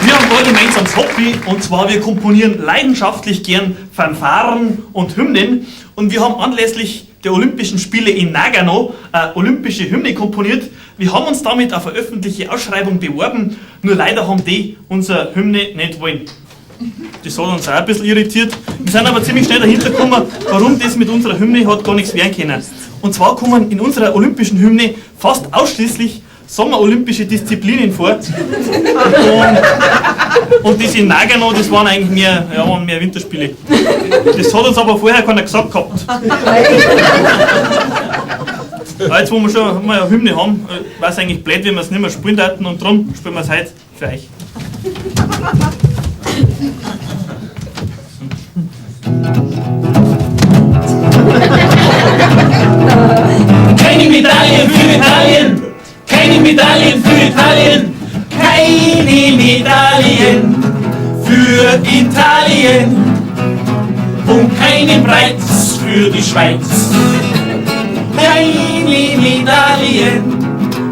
Wir haben da gemeinsames Hobby und zwar wir komponieren leidenschaftlich gern Fanfaren und Hymnen und wir haben anlässlich der Olympischen Spiele in Nagano eine olympische Hymne komponiert. Wir haben uns damit auf eine öffentliche Ausschreibung beworben, nur leider haben die unsere Hymne nicht wollen. Das hat uns auch ein bisschen irritiert. Wir sind aber ziemlich schnell dahinter gekommen, warum das mit unserer Hymne hat gar nichts werden können. Und zwar kommen in unserer olympischen Hymne fast ausschließlich sommerolympische Disziplinen vor. Und das in Nagano, das waren eigentlich mehr, ja, waren mehr Winterspiele. Das hat uns aber vorher keiner gesagt gehabt. Aber jetzt, wo wir schon mal eine Hymne haben, war es eigentlich blöd, wenn wir es nicht mehr spielen würden und darum spielen wir es heute für euch. Keine Medaillen für Italien! Keine Medaillen für Italien! Keine Medaillen für Italien! Und keine Preis für die Schweiz! Keine Medaillen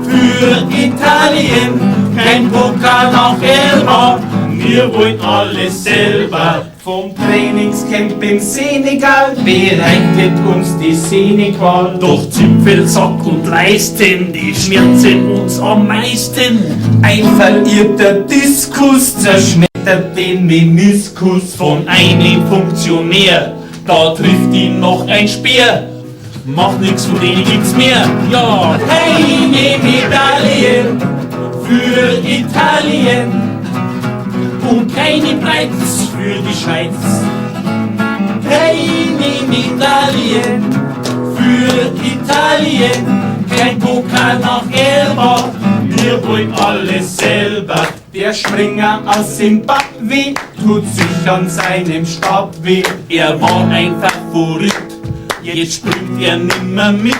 für Italien! Kein Pokal nach Elba! Wir wollen alles selber! Vom Trainingscamp im Senegal bereitet uns die Senequal. Doch Zipfelsack und Leisten, die schmerzen uns am meisten. Ein verirrter Diskus zerschmettert den Meniskus von einem Funktionär. Da trifft ihn noch ein Speer. Macht nix, von denen gibt's mehr. Ja, keine Medaillen für Italien und keine Preis für die Schweiz. Keine Medaillen für Italien, kein Pokal nach Elba. Wir wollen alles selber. Der Springer aus Simbabwe tut sich an seinem Stab weh. Er war ein Favorit, jetzt springt er nimmer mit.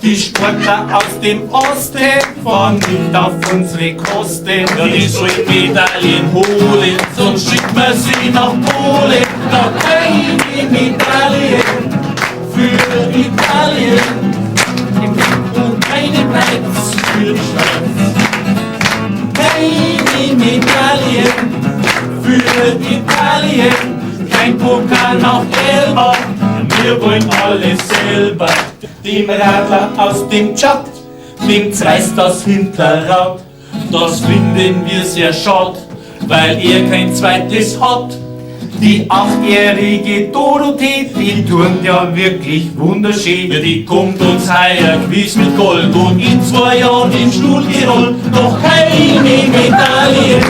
Die Sportler aus dem Osten fahren nicht auf unsere Kosten. Ja, die sollen Medaillen holen, sonst schickt man sie nach Polen. Da keine Medaillen für Italien und keine Preis für die Schweiz. Keine Medaillen für Italien, kein Pokal nach Elba. Wir wollen alles selber. Dem Radler aus dem Tschad, dem zerreißt das Hinterrad. Das finden wir sehr schad, weil er kein zweites hat. Die 8-jährige Dorothee, die turnt ja wirklich wunderschön. Ja, die kommt uns heuer gewiss mit Gold und in 2 Jahren im Stuhl gerollt. Doch keine Medaillen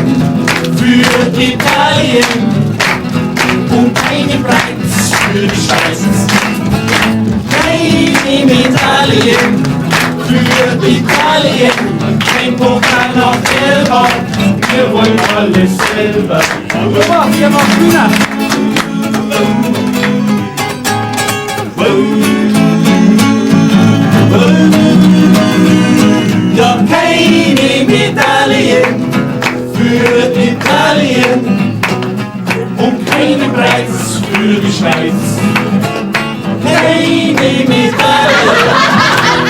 für Italien und keine Preis für die Schweiz. Keine Medaillen für Italien, kein Pokal nach Elba. Wir wollen alles selber. Wir machen Bühne. Ja, keine Medaillen für Italien und keine Preis für die Schweiz. Keine Medaille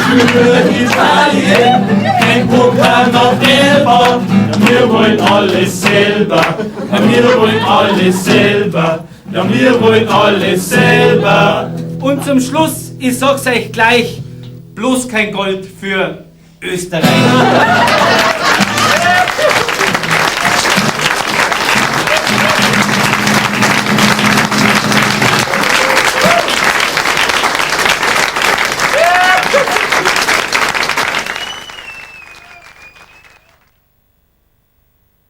für Italien, kein Pokal nach Elba. Wir wollen alles selber, ja, wir wollen alles selber, ja, wir wollen alles selber. Und zum Schluss, ich sag's euch gleich, bloß kein Gold für Österreich.